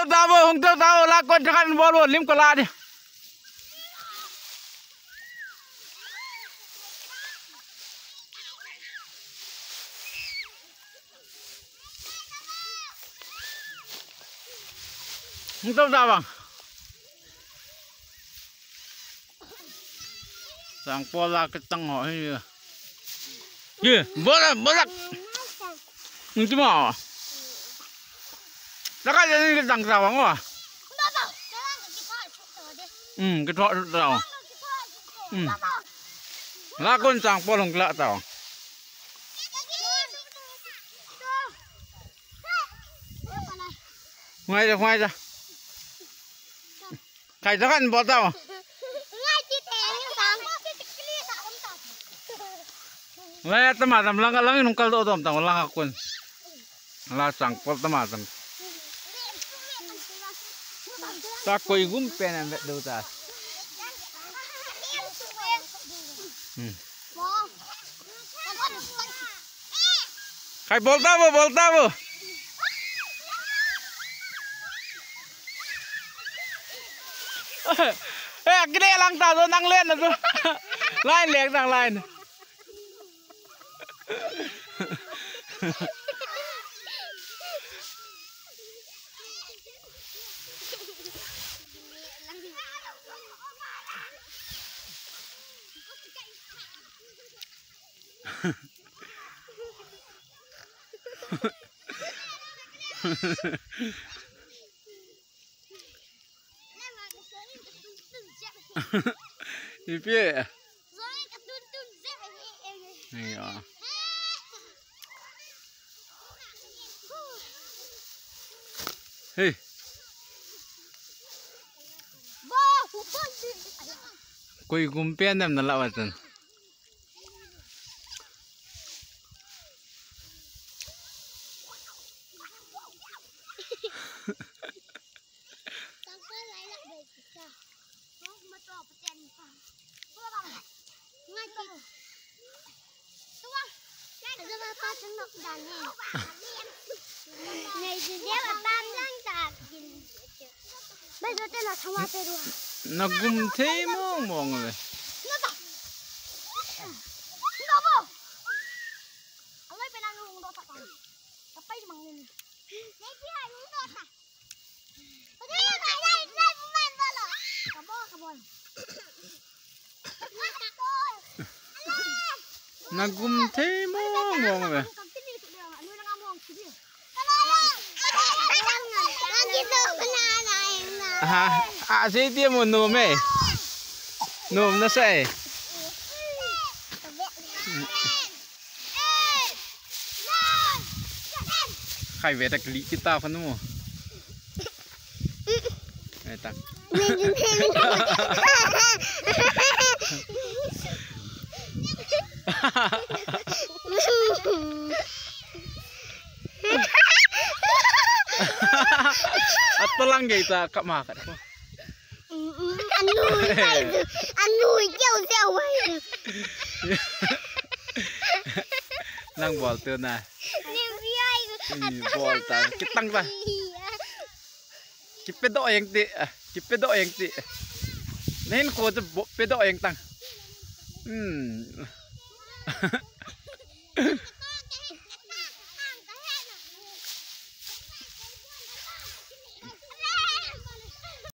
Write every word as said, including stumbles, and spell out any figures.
Tao, hung tao, tao, la kon thakan bol bol lim ko la di. Hung tao, tao bang. Sang pol la ka tang ho hi. Ye, bol la, bol la. Nti ma. Taka ye ni ka tang sa wa ngo. Hmm, ka tho sa. Hmm. La kon sang pol hung la tao. Ngai da, ngai da. Khai da kan bol tao. Ngai tama tam lang lang nung kal do dom tao lang akun. La sang pol tama tam. Ta koi gum pen an vet do ta. Hmm. Khai bol tao, bol tao. Eh, kile lang ta, nang len na tu. Line lek nang line. Ipi. Ya. Hey. Koi gum pen dem na la wa tan. Na gum thei mong mong le. Na gum thei mong mong ve. Ha, a sei ti mo nom e. Nom na sei. Khai ve ta kli kita khan mo. Ai ta. Atolang gei ta kama ka. Anui, anui, keu, keu, ai. Nang bol tu na. Ni bi ai. Ni bol ta. Kitang ta. Kipedoh jeng ti. Kipedoh jeng ti. Nahin ko tu pedoh jeng tang. Hmm.